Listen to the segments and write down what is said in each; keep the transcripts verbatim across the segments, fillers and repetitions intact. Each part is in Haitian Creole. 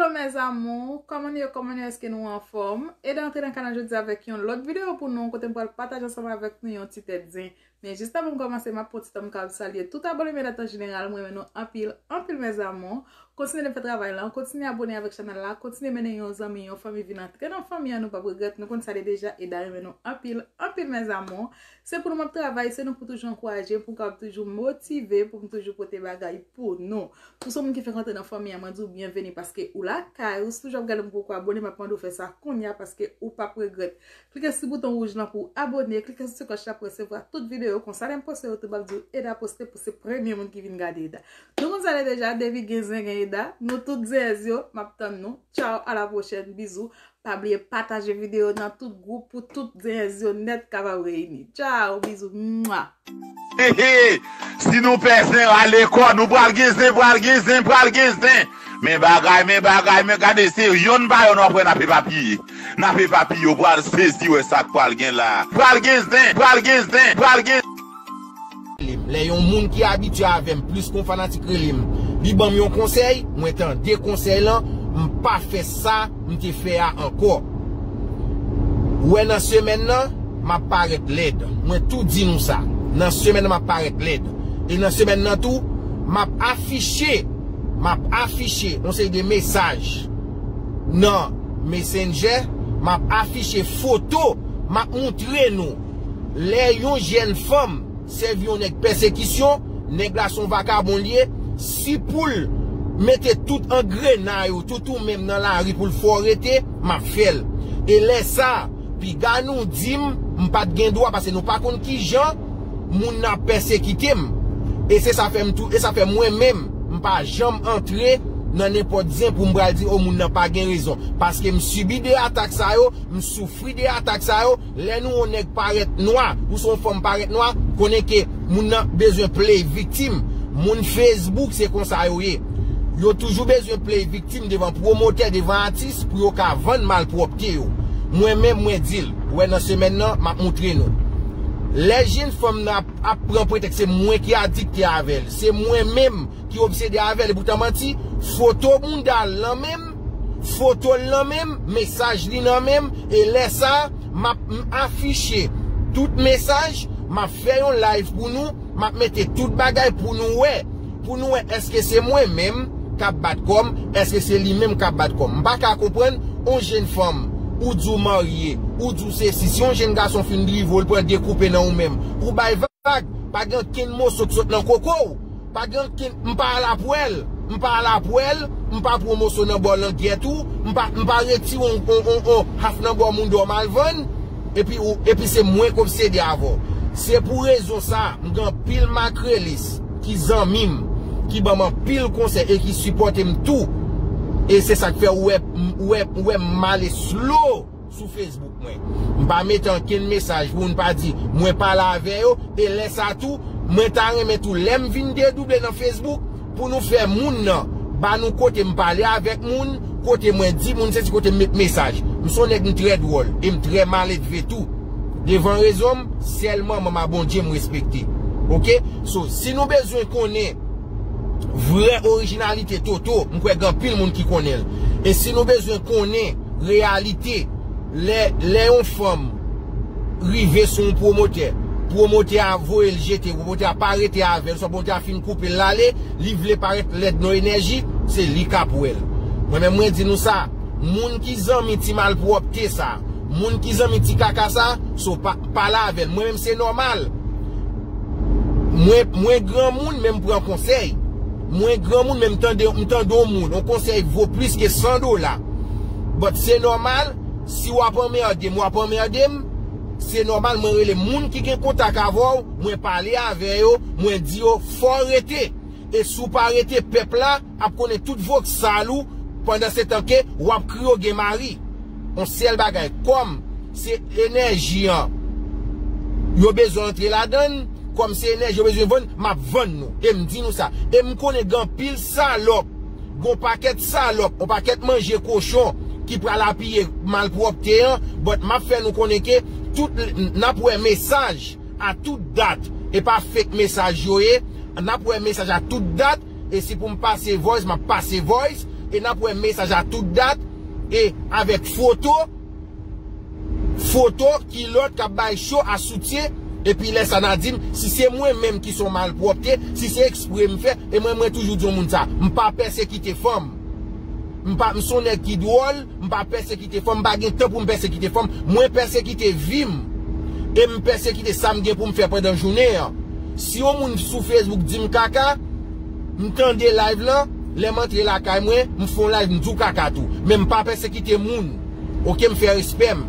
Mes amours, kòman nou ye, kòman nou ye, èske nou anfòm? Eda antre nan kanal jodi avèk yon lòt videyo pou nou, kote m pral pataje ansanm avèk nou yon ti tèt zen. Men jis avan m kòmanse, m ap pran ti tan m ka salye tout abòne m yo an jeneral, m renmen nou anpil, anpil mes amours. Kontinye fè travay la, kontinye abòne avèk chanèl la, kontinye mennen yon zanmi, yon fanmi vin antre nan fanmi an, nou p ap regrèt, nou konn sa li deja, Eda renmen nou anpil, anpil mes amours. Se pou nou m ap travay, se nou pou toujou ankouraje, pou m kapab toujou motive, pou m toujou pote bagay pou nou. Si w se yon moun ki fèk antre nan fanmi an, mwen di w byenveni paske ou lakay ou. Si w toujou ap gade m poko abòne, m ap mande w fè sa kounye a paske ou p ap regrèt. Klike sou bouton wouj lan pou w abòne, klike sou ti klòch la pou w resevwa tout videyo. Konsa lè m poste yo tou, m ap di w Eda poste pou se premye moun ki vin gade Eda. Nou konn sa l ye deja, depi gen zen gen Eda, nou tout zenyèz yo, m ap tann nou. Tchaw, a la pwochèn, bizou. Pa bliye pataje videyo nan tout gwoup pou tout zenyèz yo nèt kapab reyini. Tchaw, bizou. Mwa. Hehe, si nou pè zen, rale kò nou, pral gen zen, pral gen zen, pral gen zen. Men bagay, men bagay, men gade se yonn pa yonn w ap wè n ap epapiye. N ap epapiye, w pral sezi wè sa k pral gen la. Pral gen zen, pral gen zen, pral gen. Lè yon moun ki abitye avè m plis ke yon fanatik rele m, li ban m yon konsèy, mwen tande konsèy lan, m pa fè sa m te fè a ankò. Ou wè nan semèn nan, m ap parèt lèd. Mwen tou di nou sa. Nan semèn nan, m ap parèt lèd. E nan semèn nan tou, m ap afiche, m ap afiche yon seri de mesaj nan Messenger, m ap afiche foto, m ap moutre nou. Lè yon jèn fanm sèvi yon nèg pèsekisyon, nèg la se yon vakabon li ye, si pou l mete tout angrena yo, tout ou menm nan lari pou l fè w rete, m ap fè l. E lè sa a, piga nou di m, m pa t gen dwa, paske nou pa konn kijan moun nan ap pèsekite m. E se sa fè m tou, e sa fè mwen menm, m pa janm antre nan nenpòt zen pou m pral di, o, moun nan pa gen rezon. Paske m sibi de atak sa yo, m soufri de atak sa yo, lè nou wè yon nèg parèt nwa, ou se yon fanm parèt nwa, konnen ke moun nan bezwen play viktim. Moun Facebook se konsa yo ye. Yo toujou bezwen play viktim devan pwomotè, devan atis pou yo ka vann malpwòpte yo. Mwen menm mwen di l, ou wè nan semèn nan, m ap moutre nou. Lè jenn fanm nan ap, ap pran pretèks se mwen ki adikte avè l, se mwen menm ki obsede avè l, epoutan manti, foto bounda l lan menm, foto l lan menm, mesaj li nan menm, e lè sa a, m ap m afiche tout mesaj, m ap fè yon live pou nou, m ap mete tout bagay pou nou wè, pou nou wè èske se mwen menm k ap bat kò m, èske se li menm k ap bat kò m. M pa ka konprann, yon jenn fanm, ou di w marye, ou di w sesi, si yon jenn gason fin drive w, l pran de koupe nan ou menm, ou bay vag, pa gen ankenn moso k sot nan koko w. Pa gen ankenn, m pa al apre l, m pa al apre l, m pa pran moso nan bò langyèt ou, m pa, m pa retire on, on, on, on haf nan bò moun dò m al vann, epi ou, epi se mwen k obsede avè w. Se pou rezon sa, m gen anpil makrelis ki zanmi m, ki ban m anpil konsèy e ki sipòte m tou. E se sa k fè ou wè, ou wè, ou wè m ale slow sou Facebook mwen. M pa mete ankenn mesaj pou moun pa di mwen pale avè yo, e lè sa tou, mwen ta renmen tou lè m vin dedouble nan Facebook pou nou fè moun nan ba nou kote m pale avèk moun, kote mwen di moun, sesi kote m met mesaj. M se yon nèg m trè dwòl e m trè maledve tou. Devan rezon m, sèl manman m a Bondye m respekte. Oke? So, si nou bezwen konnen vrè orijinalite Toto, m kwè gen anpil moun ki konnen l. E si nou bezwen konnen reyalite, lè, lè yon fanm rive sou yon pwomotè, pwomotè a voye l jete, pwomotè a pa rete avè l, swa pwomotè a fin koupe l, l ale, li vle parèt lèd nan enèji, se li k ap wè l. Mwen menm mwen di nou sa, moun ki zanmi ti malpwòpte sa, moun ki zanmi ti kaka sa, so pa, pale avè l. Mwen menm se nòmal. Mwen, mwen granmoun, men m pran konsèy. Mwen granmoun, men m tande, m tande yon moun. Yon konsèy vo plis ke san dola. But se nòmal, si w ap anmède m, w ap anmède m. Se nòmal, mwen rele moun ki gen kontak avè w, mwen pale avè yo, mwen di yo, fò w rete. E si w pa rete, pèp la ap konnen tout voksal ou, pandan se tan ke w ap kriye w gen mari. Yon sèl bagay, kòm se enèji an yo bezwen antre ladan l, kòm se enèji yo bezwen vann, m ap vann nou. E m di nou sa. E m konnen gen anpil salòp, gon pakèt salòp, yon pakèt manje kochon ki pral apiye malpwòpte an, but m ap fè nou konnen ke tout, n ap wè mesaj a tout dat. E pa fake mesaj yo ye. N ap wè mesaj a tout dat. E si pou m pase voice, m ap pase voice. E n ap wè mesaj a tout dat, e avèk foto, foto kilòt k ap bay cho a soutyen, epi lè sa n a di m, si se mwen menm ki se yon malpwòpte, si se ekspre m fè, e mwen, mwen toujou di yon moun sa, m pa pèsekite fanm. M pa, m se yon nèg ki dwòl, m pa pèsekite fanm, m pa gen tan pou m pèsekite fanm, mwen pèsekite vi m. E m pèsekite sa m gen pou m fè pandan jounen an. Si yon moun sou Facebook di m kaka, m tande live lan, lè m antre lakay mwen, m fè yon live, m di w kaka tou. Men m pa pèsekite moun. Oke, m fè respè m.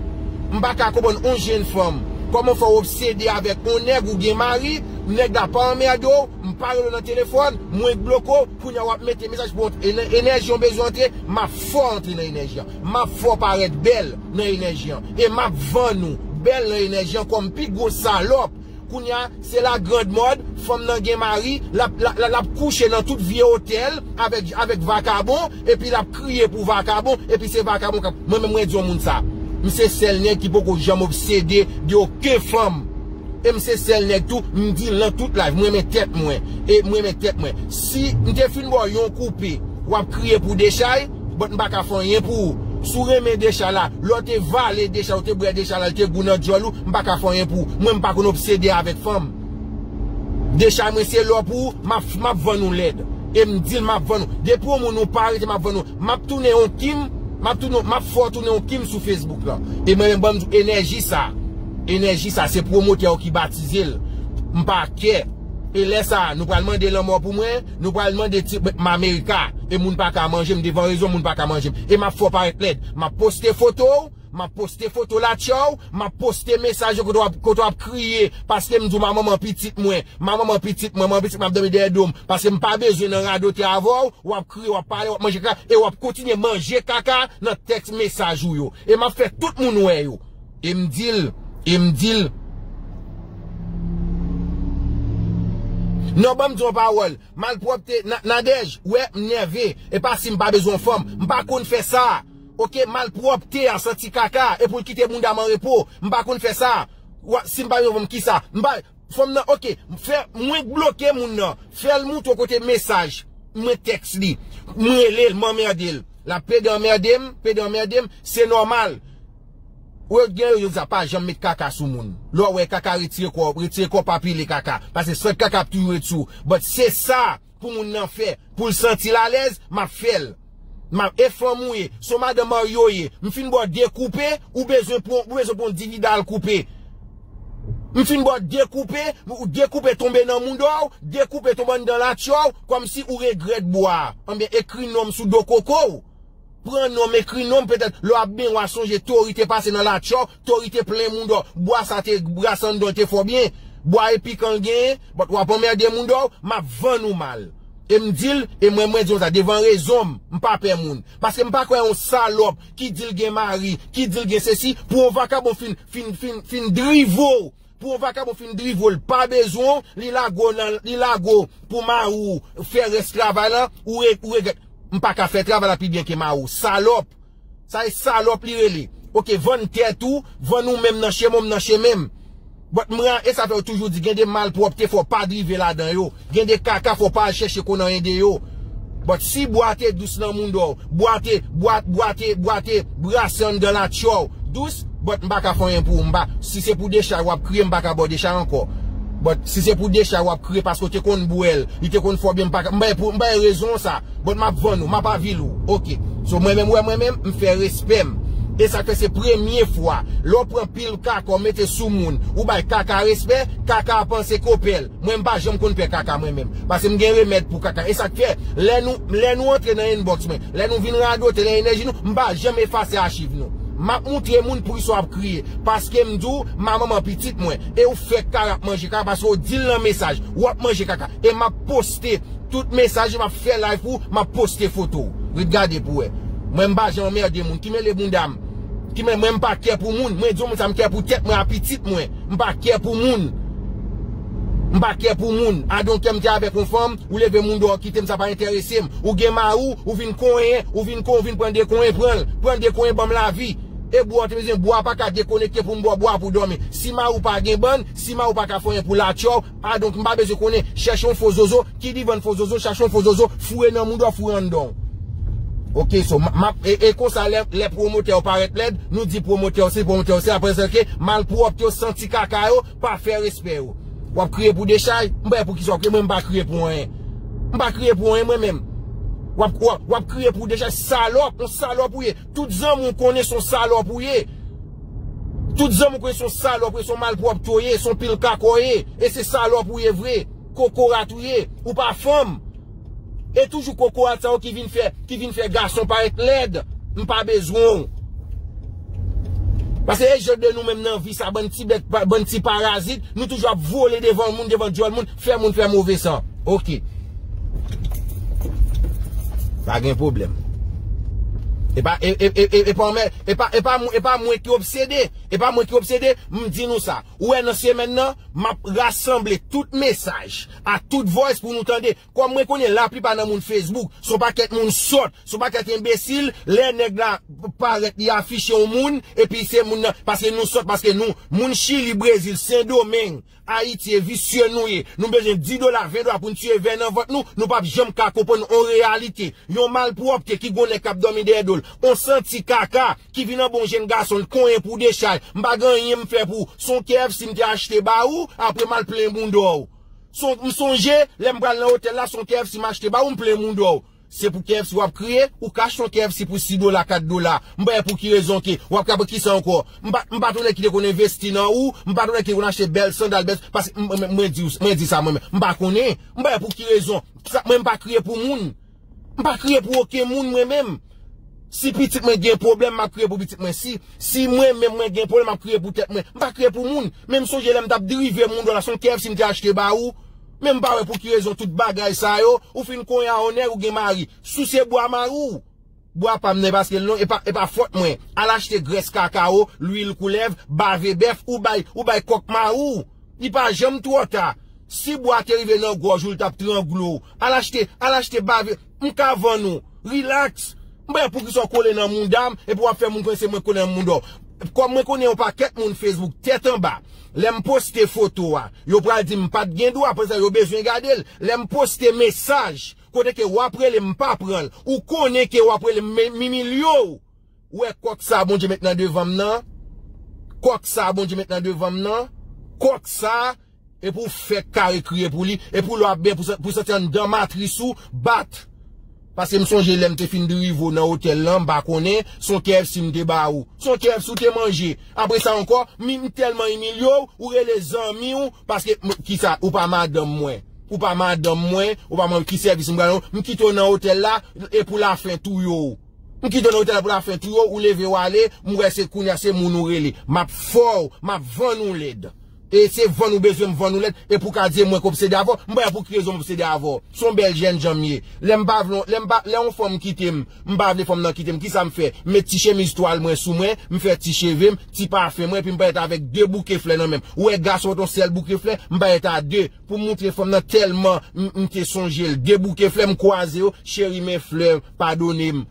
M pa ka konprann yon jenn fanm. Kòman fè w obsede avèk yon nèg ou gen mari, nèg la pa anmède w, m pa rele w nan telefòn, mwen bloke w, kounye a w ap mete mesaj pou yon enè-, enèji yon bezwen antre, m ap fè w antre nan enèji an. M ap fè w parèt bèl nan enèji an. E m ap vann ou bèl nan enèji an kòm pi gwo salòp. Kounye a, se la grand mòd, fanm nan gen mari, l ap, l ap, l ap kouche nan tout vye otèl avèk, avèk vakabon, epi l ap kriye pou vakabon, epi se vakabon k ap, mwen menm mwen di yon moun sa. M se sèl nèg ki poko janm obsede de okenn fanm. E m se sèl nèg tou, m di l nan tout live, m renmen tèt mwen. E m renmen tèt mwen. Si m te fin ba w yon koupe, w ap kriye pou dechay, but m pa ka fè anyen pou ou. Si w renmen dechay la, lè w te vale dechay, ou te bwè dechay la, l te gou nan djòl ou, m pa ka fè anyen pou ou. Mwen, m pa konn obsede avèk fanm. Dechay mwen se lò pou ou, m ap, m ap vann ou lèd. E m di l m ap vann ou. Depi yon moun ou pa rete, m ap vann ou. M ap tounen yon Kim, m ap tounen, m ap fè w tounen yon Kim sou Facebook lan. E mwen menm, ban m di w, enèji sa, enèji sa, se pwomotè yo ki batize l. M pa kè. E lè sa, nou pral mande lanmò pou mwen, nou pral mande ti, m Amerika. E moun pa ka manje m, devan rezon moun pa ka manje m. E m ap fè w parèt lèd. M ap poste foto w, m ap poste foto latchè w, m ap poste mesaj yo kote w ap, kote w ap kriye, paske m di w ma manman pitit mwen, ma manman pitit mwen, manman pitit mwen ap dòmi dèyè do m, paske m pa bezwen nan radote avè w, w ap kriye, w ap pale, w ap manje kaka, e w ap kontinye manje kaka nan tèks mesaj ou yo. E m ap fè tout moun wè yo. E m di l, e m di l. Non, ban m di yon pawòl. Malpwòpte, Na-, Nadège, wè, m nève. E pa si m pa bezwen fanm. M pa konn fè sa. Oke, malpwòpte a santi kaka. E pou l kite bounda m an repo. M pa konn fè sa. Wa-, si m pa bezwen fanm, kisa? M pa, fanm nan, oke, fè, mwen bloke moun nan. Fè l montre w kote mesaj. Mwen tèks li. Mwen rele l, m anmède l. L ap pede anmède m, pede anmède m, se nòmal. Ou yo gen yo, yo di sa pa janm met kaka sou moun. Lè w wè kaka retire kò, retire kò pa pile kaka. Paske sant kaka ap toujou ret sou ou. But se sa pou moun nan fè. Pou l santi l alèz, m ap fè l. M ap, e fanm ou ye, se yon madanm marye w ye. M fin ba w de koupe, ou bezwen pran, ou bezwen pran yon dividal koupe. M fin ba w de koupe, ou de koupe tonbe nan mouda w, de koupe tonbe anndan latchè w, kòmsi ou regrèt bwa a. Anben, ekri non m sou do koko w. Pran non m, ekri non m, petèt lè w ap benyen w a sonje tori te pase nan latchè w, tori te plen mouda w. Bwa sa te, bwa sa anndan te fò byen. Bwa e pikan l genyen, but w ap anmède mouda w, m ap vann ou mal. E m di l, e mwen, mwen di w sa devan rezon m, m pa pè moun. Paske m pa kwè yon salòp ki di l gen mari, ki di l gen sesi, pou yon vakabon fin, fin, fin, fin drive w. Pou yon vakabon fin drive w, l pa bezwen w, li lage w nan, li lage w pou mari w fè rès travay lan, ou re-, ou regrèt. M pa ka fè travay la pi byen ke mari w. Salòp! Sa e salòp li rele. Oke, vann tèt ou, vann ou menm nan chemen w, m nan chemen m. But m ra-, e sa fè yo toujou di, gen de malpwòpte fò w pa drive ladan yo. Gen de kaka fò w pa al chèche konn anyen de yo. But si bwa te dous nan mouda w, bwa te, bwa, bwa te, bwa te brase anndan latchè w, dous, but m pa ka fè anyen pou ou, m pa, si se pou dechay w ap kriye, m pa ka ba w dechay ankò. But si se pou dechay w ap kriye paske w te konn bwè l, li te konn fè w byen, m pa ka, m bay pou, m bay rezon sa. But m ap vann ou, m ap avili w. Oke. So, mwen menm, wè, mwen menm, m fè respè m. E sa k fè se premye fwa. Lè w pran pil kaka w mete sou moun, ou bay kaka respè, kaka a panse ke w pè l. Mwen, m pa janm konn pè kaka, mwen menm. Paske m gen remèd pou kaka. E sa k fè, lè nou, lè nou antre nan inbox mwen, lè nou vin radote nan enèji nou, m pa janm efase achiv nou. M ap moutre moun poukisa w ap kriye. Paske m di w, ma manman pitit mwen. E ou fèk kaka ap manje kaka, paske w di l nan mesaj, w ap manje kaka. E m ap poste tout mesaj yo, m ap fè live pou ou, m ap poste foto w. Ret gade pou w wè. Mwen, m pa janm anmède moun. Ki mele bounda m? Ki men-, mwen, m pa kè pou moun. Mwen di w moun sa, m kè pou tèt mwen a pitit mwen. M pa kè pou moun. M pa kè pou moun. Adonk, kè m te avèk yon fanm, ou leve moun dòw kite m, sa pa enterese m. Ou gen mari w, ou vin konyen, ou vin kon, ou vin pran de konyen, pran l. Pran de konyen, ban m lavi. E bwa w te bezwen, bwa pa ka dekonekte pou m bwa, bwa pou dòmi. Si mari w pa gen bann, si mari w pa ka fè anyen pou latchè w, adonk m pa bezwen konnen, chèche yon fo zozo, ki li vann fo zozo, chache yon fo zozo, foure nan mouda w, foure anndan w. Ok, so, m ap, e, e konsa lè, lè pwomotè yo parèt lèd, nou di pwomotè yo si, pwomotè yo si, apre sa, ok, malpwòpte yo, santi kaka yo, pa fè respè yo. W ap kriye pou dechay, m pa wè pou kisa w kriye, mwen m pa kriye pou anyen. M pa kriye pou anyen, mwen menm. W ap, w ap, w ap kriye pou dechay, salòp, yon salòp ou ye. Tout zanmi w konnen se yon salòp ou ye. Tout zanmi w konnen se yon salòp ou ye, se yon malpwòpte w ye, se yon pil kaka w ye. E se salòp ou ye vre. Kokorat ou ye. Ou pa fanm. E toujou kokorat sa yo ki vin fè, ki vin fè gason parèt lèd. M pa bezwen w. Paske e jan de nou menm nan vi sa, bann ti bèt, bann ti parazit, nou toujou ap vole devan moun, devan dyòl moun, fè moun fè move san. Ok. Pa gen pwoblèm. E pa, e, e, e, e, e pa, e pa, e pa, mwen- e pa mwen ki obsede. E pa mwen ki obsede, m di nou sa. Ou wè nan semèn nan, m ap rasanble tout mesaj, a tout voice pou nou tande. Kòm mwen konnen laplipa nan moun Facebook, se yon pakèt moun sòt, se yon pakèt enbesil, lè nèg la parèt, li afiche yon moun, epi se moun nan, paske nou sòt, paske nou, moun Chili, Brezil, Sendomeng, Ayiti, e visye nou ye. Nou bezwen dis dola, ven dola pou n tiye vè nan vant nou, nou p ap janm ka konprann yon reyalite. Yon malpwòpte ki gon nèg k ap dòmi dèyè do l. On santi kaka ki vin anba yon jenn gason, l konyen pou dechay. M pa gen anyen m fè pou ou. Se yon K F C m te achte ba ou, apre m al plen mounda w. Se yon- m sonje, lè m pral nan otèl la, se yon K F C m achte ba ou, m plen mounda w. Se pou K F C w ap kriye, ou ka achte yon K F C pou sis dola, kat dola. M pa wè pou ki rezon ke w ap ka pou kisa ankò. M pa, m pa t yon nèg ki te konn envesti nan ou, m pa t yon nèg ki te konn achte bèl sandal, bèl, paske m- m- mwen di w- mwen di sa mwen menm. M pa konnen. M pa wè pou ki rezon. Sa, mwen m pa kriye pou moun. M pa kriye pou okenn moun mwen menm. Si pitit mwen gen pwoblèm, m ap kriye pou pitit mwen. Si, si mwen menm mwen gen pwoblèm, m ap kriye pou tèt mwen. M pa kriye pou moun. Men m sonje lè m t ap drive moun dò la, se yon K F C m te achte ba ou. Men m pa wè pou ki rezon tout bagay sa yo. Ou fin konyen a yon nèg, ou gen mari. Souse bwa mari w. Bwa pa m nan, paske l long, e pa, e pa fòt mwen. Al achte grès kakawo, lwil koulèv, bave bèf, ou bay, ou bay kòk mari w. Li pa janm twò ta. Si bwa te rive nan gòj ou, l t ap trangle w. Al achte, al achte bave, m ka vann ou. Rilaks. M pa wè poukisa w kole nan mounda m, epi w ap fè moun kwè se mwen k kole nan mounda w. Kòm mwen konnen yon pakèt moun Facebook tèt anba, lè m poste foto a, yo pral di m pa t gen dwa, apre sa yo bezwen gade l. Lè m poste mesaj, kote ke w ap rele m, m pa pran l. Ou konnen ke w ap rele m, m- m imilye w. Ou wè kòk sa Bondye met nan devan m nan? Kòk sa Bondye met nan devan m nan? Kòk sa, epi w fèk kare kriye pou li, epi w lè w ap byen pou sa- pou santi anndan matris ou bat. Paske m sonje lè m te fin drive w nan otèl lan, m pa konnen, se yon K F C m te ba ou. Se yon K F C ou te manje. Apre sa ankò, m, m tèlman imilye w, ou rele zanmi w, paske m- kisa, ou pa madanm mwen. Ou pa madanm mwen, ou pa mwen ki sèvis m ba nou. M kite w nan otèl la, e pou lafen touye w. M kite w nan otèl la pou lafen touye w, ou leve w ale, m wè se kounye a se moun ou rele. M ap fè w, m ap vann ou lèd. E se vann ou bezwen m vann ou lèd, e pou ka di e mwen k obsede avè w, m pa wè pou ki rezon m obsede avè w. Se yon bèl jènjan m ye. Lè m pa vle, lè m pa, lè yon fanm kite m, m pa vle fanm nan kite m, kisa m fè? M met ti chemiz twal mwen sou mwen, m fè ti cheve m, ti pafen mwen, epi m parèt avèk de bouke flè nan men m. Ou wè gason t yon sèl bouke flè, m parèt a de. Pou m moutre fanm nan tèlman m, m te sonje l. De bouke flè m kwaze yo, cheri men flè, padone m.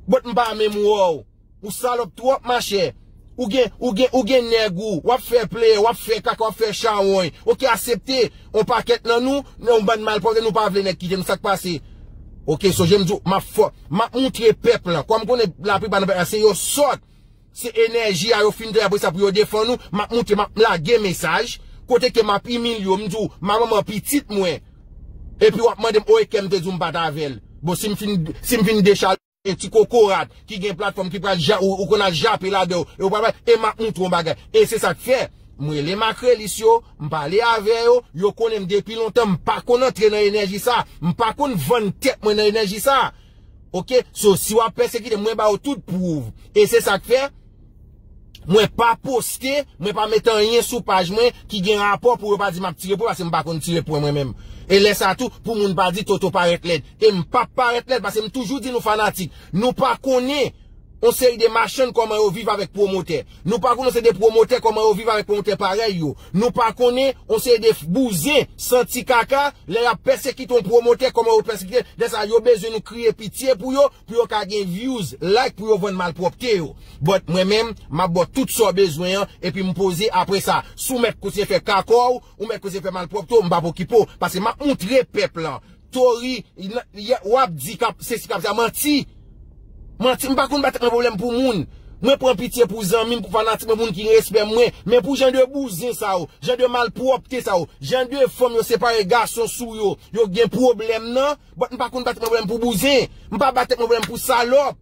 But m pa menm wè w. Ou salòp twòp, machè. Ou gen, ou gen, ou gen nèg ou. W ap fè pleyè, w ap fè kaka, w ap fè chawony. Oke, aksepte. On pakèt nan nou, nan yon bann malpwòpte, nou pa vle nèg kite nou. Sa k pase? Oke, sonje m di w, m ap fò, m ap moutre pèp lan. Kòm konnen laplipa nan pèp la, se yo sòt. Se enèji a yo fin tande apre sa pou yo defann ou. M ap moutre, m ap lage mesaj. Kote ke m ap imilye w, m di w, ma manman pitit mwen. Epi w ap mande m, o, e kè m te di w m pa t avè l. Bon, si m fin, si m fin dechale ti kokorat ki gen platfòm ki pral ja, ou, ou konn al jape ladan yo, e ou pral, e m ap moutre w yon bagay. E se sa k fè, m rele makrelis yo, m pale avè yo, yo konnen m depi lontan, m pa konn antre nan enèji sa, m pa konn vann tèt mwen nan enèji sa. Oke? So, si w ap pèsekite m, mwen ba w tout pwouv. E se sa k fè, mwen pa poste, mwen pa mete anyen sou paj mwen ki gen rapò pou yo pa di m ap tire pwen, paske m pa konn tire pwen mwen menm. E lè sa tou, pou moun pa di Toto parèt lèd. E m p ap parèt lèd, paske m toujou di nou fanatik, nou pa konnen yon seri de machann kòman yo viv avèk pwomotè. Nou pa konnen yon seri de pwomotè kòman yo viv avèk pwomotè parèy yo. Nou pa konnen yon seri de bouzen, santi kaka, lè y ap pèsekite yon pwomotè, kòman yo pèsekite, lè sa yo bezwen nou kriye pitye pou yo, pou yo ka gen views, like, pou yo vann malpwòpte yo. But mwen menm, m ap ba w tout sa w bezwen an, epi m poze apre sa. Si w mèt kontinye fè kaka w, ou mèt kontinye fè malpwòpte w, m p ap okipe w, paske m ap moutre pèp lan. Tori, w ap di k ap, se si k ap sa manti. Manti, m pa konn ba tèt mwen pwoblèm pou moun. Mwen pran pitye pou zanmi m, pou fanatik mwen, moun ki respè mwen. Men pou jan de bouzen sa yo, jan de malpwòpte sa yo, jan de fanm yo separe gason sou yo, yo gen pwoblèm nan, but m pa konn ba tèt mwen pwoblèm pou bouzen. M pa ba tèt mwen pwoblèm pou salòp.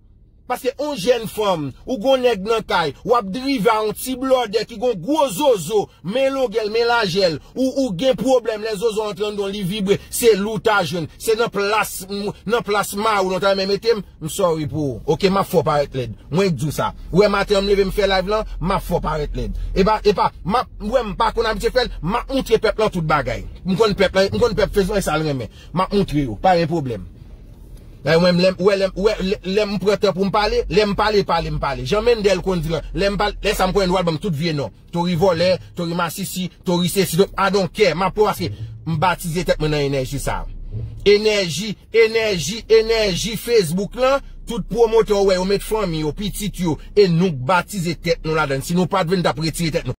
Paske on jèn fanm, ou gon nèg nan kay, w ap drive a on ti blòdè ki gon gwo zozo, men longè l, men lajè l, ou, ou gen pwoblèm, lè zozo antre anndan w, li vibre, se li w ta jwenn, se nan plas, nan plas mari w nan w ta renmen mete m, m sorry pou ou. Oke, m ap fè w parèt lèd. Mwen k di w sa. Ou wè maten an m leve m fè live lan, m ap fè w parèt lèd. E pa, e pa, m ap, ou wè m pa konn abitye fè l, m ap moutre pèp lan tout bagay. M konn pèp lan, m konn pèp Facebook e sa l renmen. M ap moutre yo, pa gen pwoblèm. Lè mwen, lè, wè, lè, wè, lè, lè m pran tan pou m pale, lè m pale, pale, m pale. Jan Mendel konn di lan, lè m pale, lè sa m konnen nou al ban m tout vye non. Tori vòlè, tori masisi, tori sesi, tori, I don't care. M ap pran paske m batize tèt mwen nan enèji sa. Enèji, enèji, enèji Facebook lan, tout pwomotè w wè yo met fanmi yo, pitit yo, e nou k batize tèt nou ladann. Si nou pa t vle, n t ap retire tèt nou.